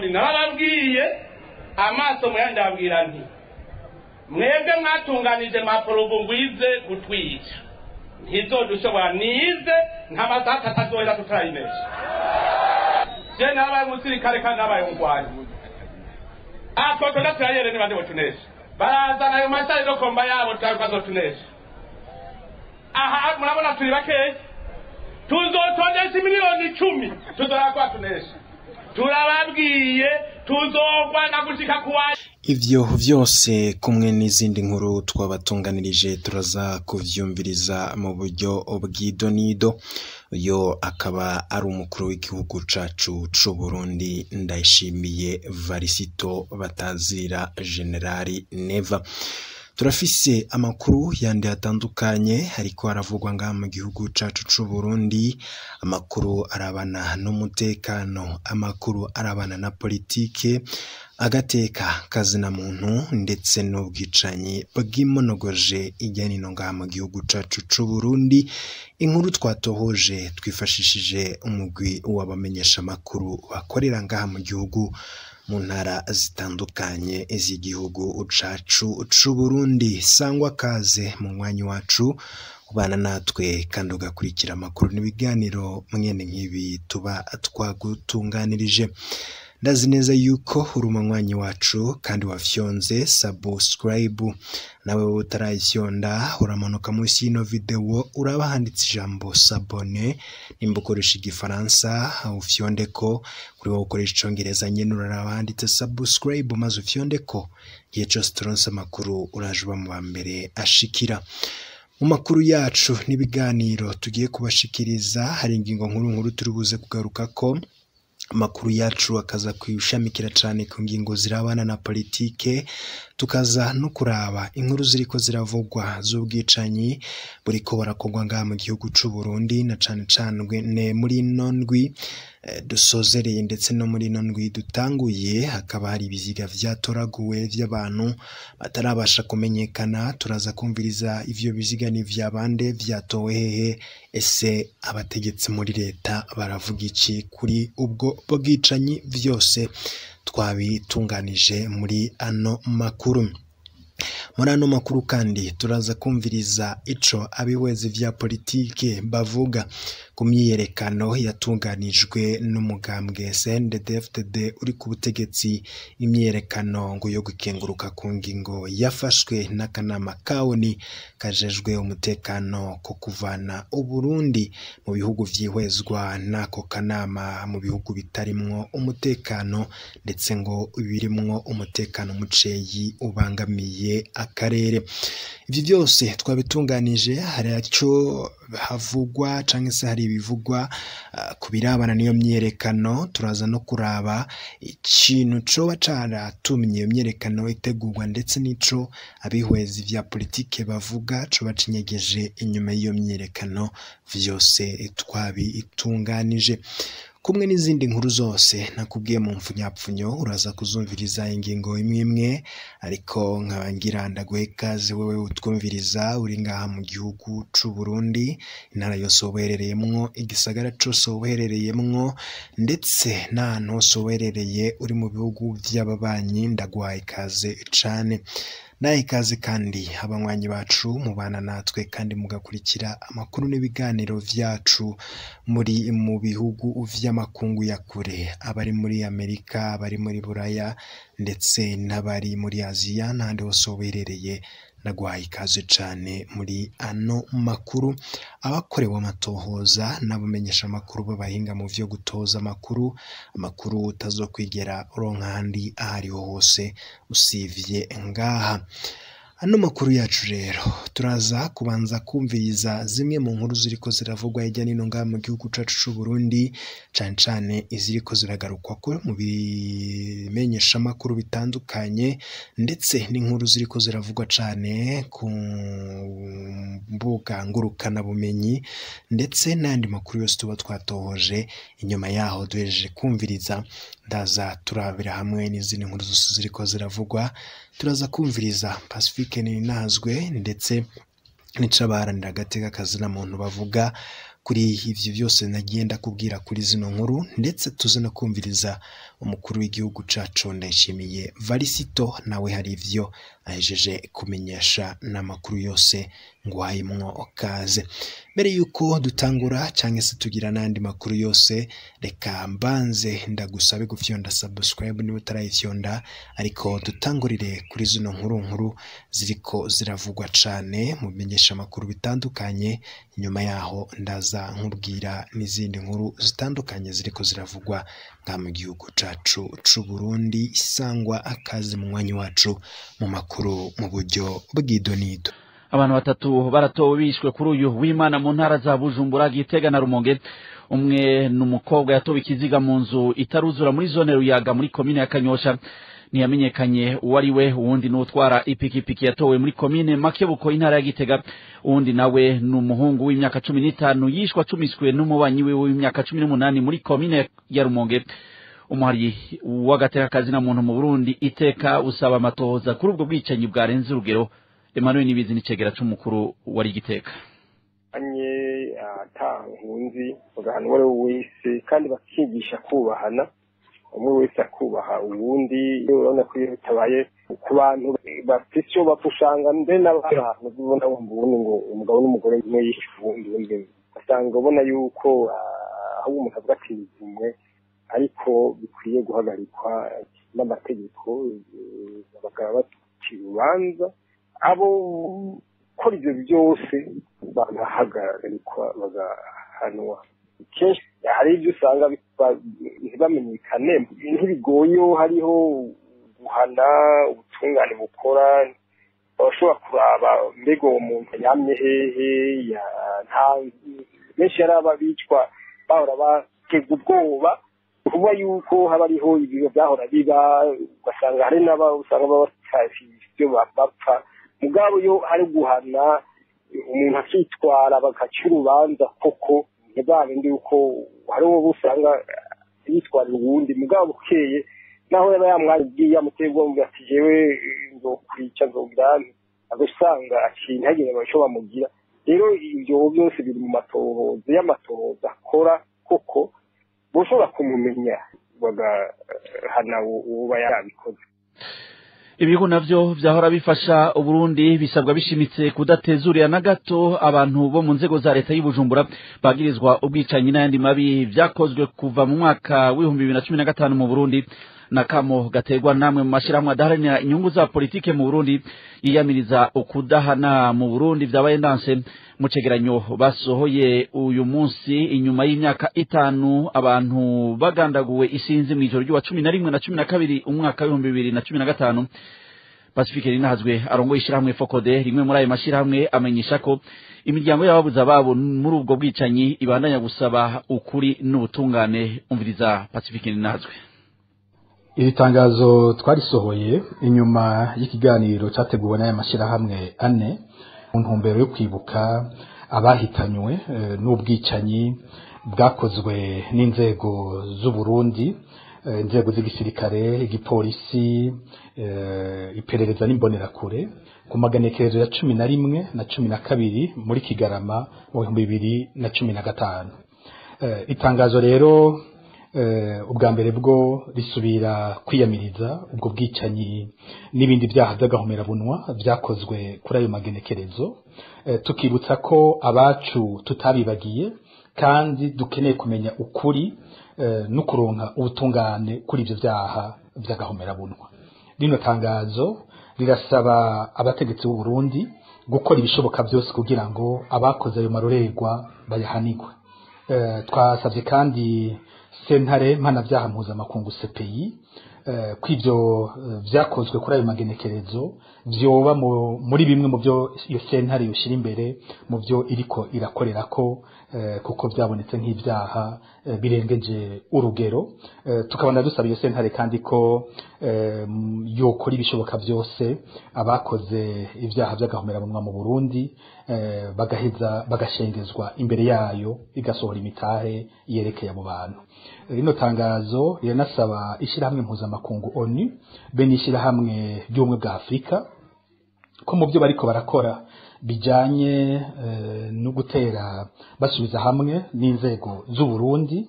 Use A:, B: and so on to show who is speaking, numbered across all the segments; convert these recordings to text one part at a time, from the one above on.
A: Burundi. Narababwiye amaso muyandi, ababwira nti: "Mwebwe mwatunganije maporobo ngwize gutwica, ntizodushobora, nize nta masaha atatu azohera tutarayinesha." Je narabaye umusirikare kandi nabaye umugwanyi. Atwo turayere ni bande botunesha? Barazana ayo mashari no komba yabo, twazotunesha. Aha murabona turi bakeya, tuzotondesha 10 miliyoni, tuzora kwatunesha. Turababwiye, tuzogwana gushika kuwa
B: Ivyo vyose kumwe n'izindi nkuru twabatunganirije turaza kuvyumviriza mu buryo bw'idonido. Uyo akaba ari umukuru w'igihugu cacu c'u Burundi, Ndayishimiye Varisito batazira Generali Neva. Turafise amakuru yandi atandukanye ariko aravugwa ngaha mu gihugu cacu c'u Burundi, amakuru arabana n'umutekano, amakuru arabana na politike, agateka kazina muntu ndetse n'ubwicanyi bwimonogoje ijya nino ngaha mu gihugu cacu c'u Burundi. Inkuru twatohoje twifashishije umugwi w'abamenyesha amakuru bakorera ngaha mu gihugu, mu ntara zitandukanye z'igihugu cacu c'u Burundi. Sangwa kaze mu mwanya wacu, ubana natwe kandi ugakurikira amakuru n'ibiganiro mwene nk'ibi tuba twagutunganirije. Ndazi neza yuko uri umunywanyi wacu kandi wafyonze subscribe. Nawe wowe utarayifyonda, uramanuka munsi y'ino video, uraba handitse ijambo "s'abonner". Nimba ukoresha igifaransa, ufyonde ko. Kuri wowe ukoresha icongereza nyene, uraraba handitse "subscribe" maze ufyonde ko. Igihe cose turonse amakuru, uraje uba mu ba mbere ashikira. Mu makuru yacu n'ibiganiro tugiye kubashikiriza, hari ingingo nkuru nkuru turi buze kugarukako. Amakuru yacu akaza kwishamikira cane ku ngingo zirabana na politike, tukaza no kuraba inkuru ziriko ziravugwa z'ubwicanyi buriko burakorwa ngaha mu gihugu c'u Burundi, na cane cane muri ino ndwi dusozereye ndetse no muri ino ndwi dutanguye, hakaba hari ibiziga vyatoraguwe vy'abantu batarabasha kumenyekana. Turaza kumviriza ivyo biziga ni vya bande, vyatowe hehe, ese abategetsi muri leta baravuga iki kuri ubwo bwicanyi? Vyose twabitunganije muri ano makuru. Muri ano makuru kandi turaza kumviriza ico abihwezi vya politike bavuga ku myiyerekano yatunganijwe n'umugambwe CNDD-FDD uri ku butegetsi, imyiyerekano ngo yo gukenguruka ku ngingo yafashwe n'akanama ka ONU kajejwe umutekano ko kuvana Uburundi mu bihugu vyihwezwa n'ako kanama mu bihugu bitarimwo umutekano, ndetse ngo birimwo umutekano muceyi ubangamiye akarere. Ivyo byose twabitunganije. Hari ico havugwa canke se hari ibivugwa ku birabana n'iyo myiyerekano. Turaza no kuraba ikintu coba caratumye iyo myiyerekano itegurwa, ndetse n'ico abihwezi vya politike bavuga coba cinyegeje inyuma y'iyo myiyerekano. Vyose twabitunganije kumwe n'izindi nkuru zose nakubwiye mu mfunyapfunyo. Uraza kuzumviriza ingingo imwe imwe, ariko nkaba ngira ndaguhe ikaze wewe utwumviriza uri ngaha mu gihugu c'u Burundi, intara yose uherereyemwo, igisagara cose uherereyemwo, ndetse n'ahantu hose uherereye uri mu bihugu vy'ababanyi. Ndaguhaye ikaze cane. Naha ikaze kandi abanywanyi bacu mubana natwe kandi mugakurikira amakuru n'ibiganiro vyacu muri mu bihugu vy'amakungu ya kure, abari muri Amerika, abari muri Buraya ndetse n'abari muri Aziya n'ahandi hose uherereye. Ndaguhaye ikaze cane muri ano makuru abakorewe amatohoza n'abamenyesha amakuru b'abahinga mu vyo gutoza amakuru, amakuru utazokwigera uronka ahandi ahariho hose usivye ngaha. Ano makuru yacu rero, turaza kubanza kumviriza zimwe mu nkuru ziriko ziravugwa hirya no hino ngaha mu gihugu cacu c'u Burundi, cane cane iziriko ziragarukwako mu bimenyeshamakuru bitandukanye, ndetse n'inkuru ziriko ziravugwa cane ku mbuga ngurukanabumenyi, ndetse n'ayandi makuru yose tuba twatohoje. Inyuma yaho duhejeje kumviriza, ndaza turabira hamwe n'izindi nkuru zose ziriko ziravugwa. Turaza kumviriza Pacifique Nininahazwe ndetse n'ico abaharanira agateka kazina muntu bavuga kuri ivyo vyose nagiye ndakubwira kuri zino nkuru, ndetse tuze no kumviriza Umukuru w'igihugu cacu Ndayishimiye Varisito nawe hari ivyo ahejeje kumenyesha n'amakuru yose ngwayimwo kaze. Mbere yuko dutangura canke se tugira n'andi makuru yose, reka mbanze ndagusabe gufyonda subscribe niba utarayifyonda, ariko dutangurire kuri zino nkuru nkuru ziriko ziravugwa cane mu bimenyesha makuru bitandukanye. Nyuma yaho ndaza nkubwira n'izindi nkuru zitandukanye ziriko ziravugwa nga mu gihugu cacu c'u Burundi. Sangwa akazi mu mwanya wacu mu makuru mu buryo bw'idonido.
C: Abantu batatu baratowe bishwe kuri uyu w'Imana mu ntara za Bujumbura, Gitega na Rumonge. Umwe n'umukobwa yatowe ikiziga mu nzu itaruzura muri zone Ruyaga muri komine ya Kanyosha, ntiyamenyekanye uwo ari we. Uwundi n'utwara ipikipiki yatowe muri komine Makebuko intara ya Gitega. Uwundi nawe ni umuhungu w'imyaka 15 yishwe acumiswe n'umubanyi wiwe w'imyaka 18 muri komine ya Rumonge. Umuhari w'agateka na muntu mu Burundi iteka usaba amatohoza kuri ubwo bwicanyi bwarenze urugero. Emmanuel Nibizi n'icegera c'umukuru wari Gitega.
D: Anye atankunzi bagahana uwo ari we wese, kandi bakigisha kubahana, umwe wese akubaha uwundi. Urabona ko iyo bitabaye ku bantu bafise ico bapfa, usanga mbere n'abantu ubona wumva ubundi ngo umugabo n'umugore umwe yishe uwundi, uwundi usanga ubona yuko aho umuntu avuga ati umwe, ariko bikwiye guhagarikwa n'amategeko, bakaba bacira urubanza abo gukora ibyo byose bagahagarikwa bagahanwa. Kenshi hari ibyo usanga ntibamenyekane, ntibigoye hariho guhana, ubutungane bukora, abashobora kuraba mbega uwo muntu yamye hehe. Nta benshi yari ababicwa bahora batega ubwoba kuba yuko haba hariho ibiro byahora biba, ugasanga hari n'aba usanga baba ibyo bapfa. Mugabo yo ari guhana umuntu akitwara bagaca urubanza koko, ntibabindi yuko hari uwo usanga yitwarira uwundi, mugabo bukeye naho yaba yamwabwiye yamuteye ubwoba ati jewe nzokwica nzogira, agasanga aciye ntagire icyo bamugira. Rero ibyo byose biri mu matohoza y'amatohoza akora koko, boshobora kumumenya bagahana uwo yabikoze.
C: Ibihugu navyo vyahora bifasha Uburundi bisabwa bishimitse kudatezurira na gato abantu bo mu nzego za leta y'Ibujumbura bagirizwa ubwicanyi n'ayandi mabi vyakozwe kuva mu mwaka w'2015 mu Burundi. Na kamo gaterwa namwe mu mashirahamwe adaharanira inyungu za politike mu Burundi yiyamiriza ukudahana mu Burundi vyabaye ndanse mu cegeranyo basohoye uyu munsi inyuma y'imyaka 5 abantu bagandaguwe isinzi mu ijoro ry'uwa 11 na 12 umwaka w'2015. Pacifique Rinahazwe arongoye ishirahamwe Fokode, rimwe muri ayo mashirahamwe, amenyesha ko imiryango y'ababuze ababo muri ubwo bwicanyi ibandanya gusaba ukuri n'ubutungane. Umviriza Pacifique Rinahazwe.
E: Iri tangazo twarisohoye inyuma y'ikiganiro cyateguwe n'aya mashirahamwe ane mu ntumbero yo kwibuka abahitanywe n'ubwicanyi bwakozwe n'inzego z'u Burundi, inzego z'igisirikare, igipolisi, iperereza n'imbonerakure ku maganekerezo ya 11 na 12 muri Kigarama mu 2015. Itangazo rero ubwa mbere bwo risubira kwiyamiriza ubwo bwicanyi n'ibindi byaha by'agahomerabunwa byakozwe kuri ayo magenekerezo, tukibutsa ko abacu tutabibagiye kandi dukeneye kumenya ukuri no kuronka ubutungane kuri ibyo byaha by'agahomerabunwa. Rino tangazo rirasaba abategetsi b'u Burundi gukora ibishoboka byose kugira ngo abakoze ayo marorerwa bayahanigwe. Twasabye kandi sentare mpanavyaha mpuzamakungu CPI kw'ivyo vyakozwe kuri ayo magenekerezo vyoba muri bimwe mu byo iyo sentare yoshira imbere mu byo iriko irakorerako, kuko vyabonetse nk'ivyaha birengeje urugero. Tukabona dusaba iyo sentare kandi ko yokora ibishoboka byose abakoze ivyaha vy'agahomerabunwa mu Burundi bagaheza bagashengezwa imbere yayo, igasohora imitahe yerekeye abo bantu. Rino tangazo riranasaba ishirahamwe mpuzamakungu ONU be n'ishirahamwe ry'ubumwe bwa Afrika ko mu byo bariko barakora bijanye no gutera basubiza hamwe n'inzego z'u Burundi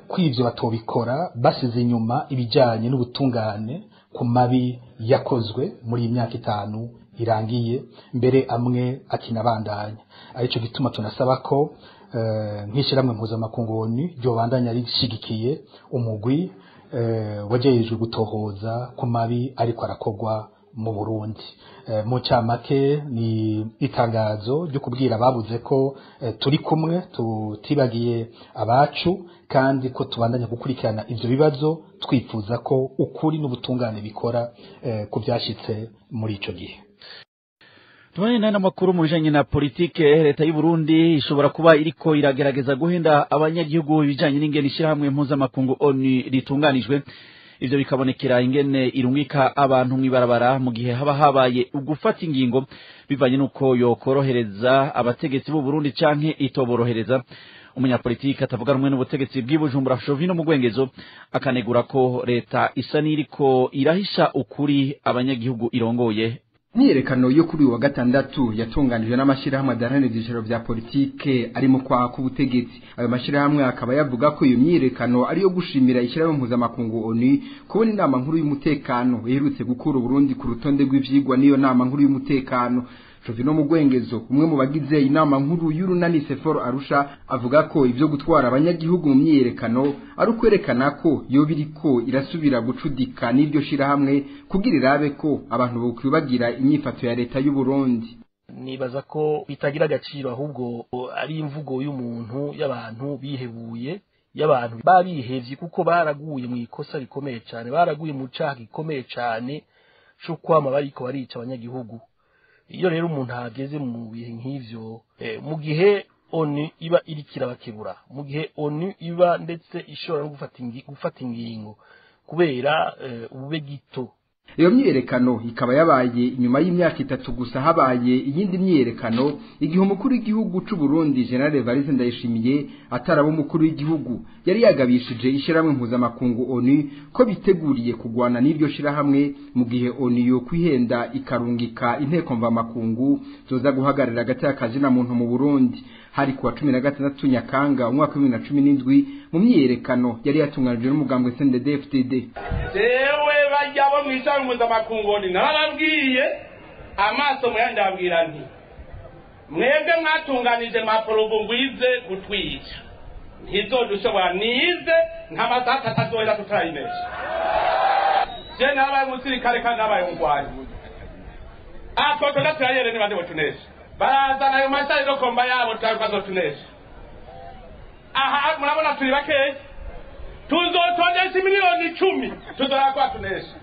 E: Kw'ivyo batobikora basize inyuma ibijanye n'ubutungane ku mabi yakozwe muri iyi myaka 5 irangiye, mbere amwe akinabandanya. Arico gituma tunasaba ko nk'ishyirahamwe mpuzamakungu ONU ryobandanya rishigikiye umugwi wajejwe gutohoza ku mabi ariko arakogwa mu Burundi. Mu camake ni itangazo ryo kubwira ababuze ko turi kumwe, tutibagiye abacu, kandi ko tubandanya gukurikirana ivyo bibazo, twifuza ko ukuri n'ubutungane bikora ku byashitse muri ico gihe.
C: Tubane n'amakuru mu bijanye na politike. Leta y'u Burundi ishobora kuba iriko iragerageza guhenda abanyagihugu ibijanye n'ingene ishirahamwe mpuzamakungu ONU ritunganijwe. Ivyo bikabonekera ingene irungika abantu mw'ibarabara mu gihe haba habaye ugufata ingingo bivanye n'uko yokorohereza abategetsi b'u Burundi canke itoborohereza. Umunyapolitike atavuga rumwe n'ubutegetsi bw'i Bujumbura Jovino Mugwengezo akanegura ko leta isa n'iriko irahisha ukuri abanyagihugu irongoye.
F: Imyiyerekano yo kuri uyu wa gatandatu yatunganijwe n'amashyirahamwe adaharanira ibyicaro vya politike ari mu kwaha k'ubutegetsi. Ayo mashyirahamwe akaba yavuga ko iyo myiyerekano ari iyo gushimira ishyirahamwe mpuzamakungu ONU kubona inama nkuru y'umutekano iherutse gukura Uburundi ku rutonde rw'ivyigwa n'iyo nama nkuru y'umutekano. Jovino Mugwengezo, umwe mu bagize inama nkuru y'urunani Seforo Arusha, avuga ko ivyo gutwara abanyagihugu mu myiyerekano ari ukwerekana ko yo biriko irasubira gucudika n'iryo shirahamwe kugira irabe ko abantu bokwibagira inyifato ya leta y'u Burundi.
G: Nibaza ko bitagira agaciro, ahubwo ari imvugo y'umuntu, y'abantu bihebuye, y'abantu babihevye, kuko baraguye mu ikosa rikomeye cyane, baraguye mu caha gikomeye cyane co kwama bariko barica abanyagihugu. Iyo rero umuntu ahageze mu bihe nk'ivyo, mu gihe ONU iba iriko irabakebura, mu gihe ONU iba ndetse ishobora no gufata ingingo kubera ubube gito.
F: Iyo myiyerekano ikaba yabaye inyuma y'imyaka 3 gusa habaye iyindi myiyerekano igihe umukuru w'igihugu c'u Burundi General Evariste Ndayishimiye ataraba umukuru w'igihugu yari yagabishije ishyirahamwe mpuzamakungu ONU ko biteguriye kugwana n'iryo shirahamwe mu gihe ONU yo kwihenda ikarungika inteko mvamakungu zoza guhagararira hagati y'akazina muntu mu Burundi. Hari kuwa 16 Nyakanga umwaka wa 2017 mu myiyerekano yari yatunganijwe n'umugambwe CNDD-FDD.
A: Jewe bajya bo mw'ishami mpuzamakungu narababwiye amaso muyandabwira nti mwebwe mwatunganije maporobo ngwize gutwica ntizodushobora, nize nta masaha 3 azohera tutarayinesha. Je nabaye umusirikare kandi nabaye umugwanyi, atwo turayere nibande botunesha, barazana ayo mashari no komba yabo twazotunesha. Aha murabona turi bakeya, tuzotondesha miliyoni 10 tuzora kwatunesha.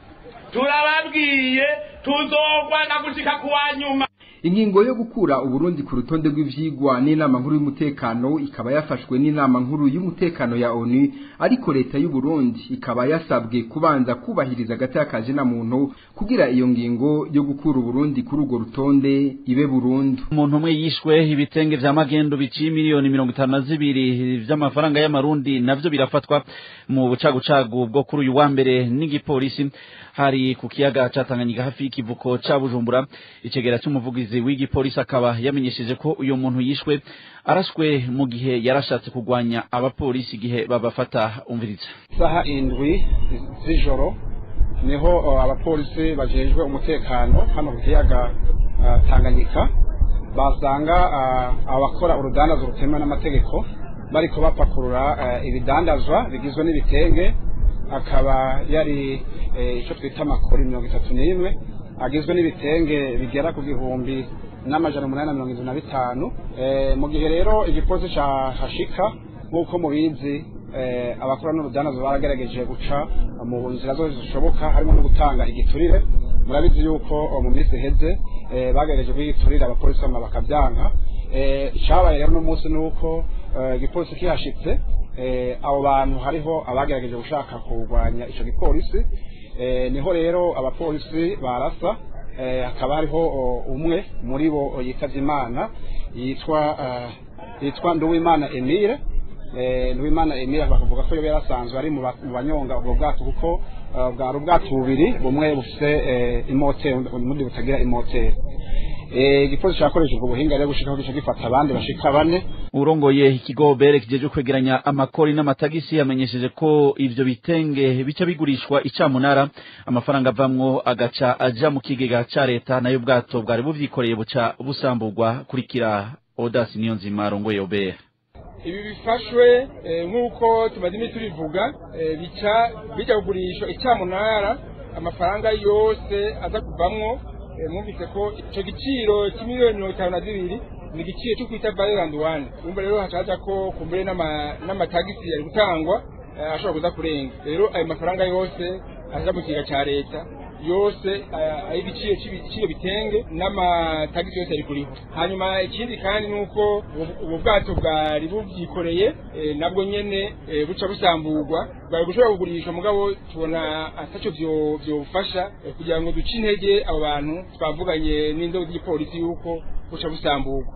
A: Turababwiye tuzogwana gushika kuwa nyuma.
F: Ingingo yo gukura Uburundi ku rutonde rw'ivyigwa n'inama nkuru y'umutekano ikaba yafashwe n'inama nkuru y'umutekano ya ONU, ariko leta y'u Burundi ikaba yasabwe kubanza kubahiriza agatakaje na muntu kugira iyo ngingo yo gukura Uburundi kuri urwo rutonde ibe burundu.
C: Umuntu umwe yishwe ibitenge vya magendo biciye miliyoni 52 vy'amafaranga y'amarundi navyo birafatwa mu bucagucagu bwo kuri uyu wa mbere n'igipolisi hari ku kiyaga ca Tanganyika hafi y'ikivuko ca Bujumbura. Icegera c'umuvugizi w'igipolisi akaba yamenyesheje ko uyu muntu yishwe arashwe mu gihe yarashatse kugwanya abapolisi igihe babafata. Umviriza.
H: Saha 7 z'ijoro niho abapolisi bajejwe umutekano hano ku kiyaga Tanganyika basanga abakora urudandazo rutemewe n'amategeko bariko bapakurura ibidandazwa bigizwe n'ibitenge, akaba yari icyo twita amakori 31 agizwe n'ibitenge bigera ku 1875. Mu gihe rero igipolisi cahashika, nk'uko mubizi, abakora n'urudandazo baragerageje guca mu nzira zose zishoboka, harimo no gutanga igiturire. Murabizi yuko mu minsi iheze bagerageje kugiturira abapolisi bamwe bakabyanka. Icabaye rero no munsi nuko igipolisi kihashitse, abo bantu hariho abagerageje gushaka kurwanya ico gipolisi, niho rero abapolisi barasa, hakaba hariho umwe muri bo yitavye Imana yitwa Nduwimana Emile. Nduwimana Emile bakavuga ko yari asanzwe ari mu banyonga ubwo bwato, kuko bwari ubwato bubiri, bumwe bufise imoteri ubundi butagira imoteri. Igipolisi cyakoreshejwe ubuhinga rero gushika gica gifata abandi bashika bane.
C: Urongoye ikigo bere kijeje kwegeranya amakori n'amatagisi yamenyesheje ko ivyo bitenge bica bigurishwa icamunara, amafaranga avamwo agaca aja mu kigega ca leta, nayo ubwato bwari buvyikoreye buca busamburwa. Kurikira Odasi Niyonzima arongoye OBR.
I: Ibi bifashwe nk'uko tumaze iminsi tubivuga, bica bijya kugurishwa icyamunara, amafaranga yose aza kuvamwo. Mwumvise ko icyo giciro cy'imiliyoni 52 ni igiciro cyo kwita valeur en douane. Urumva rero hacaca ko kumbure n'amatagisi yari gutangwa ashobora kuza kurenga. Rero ayo mafaranga yose aza mu kigega cya leta yose, ay'igiciro cy'ibyo bitenge n'amatagisi yose ari kuriho. Hanyuma ikindi kandi ni uko ubu bwato bwari bubyikoreye nabwo nyene buca busamburwa. Bwari gushobora kugurishwa, mugabo tubona ataco vyofasha kugira ngo duce intege abo bantu. Twavuganye n'inzego z'igipolisi yuko buca busamburwa.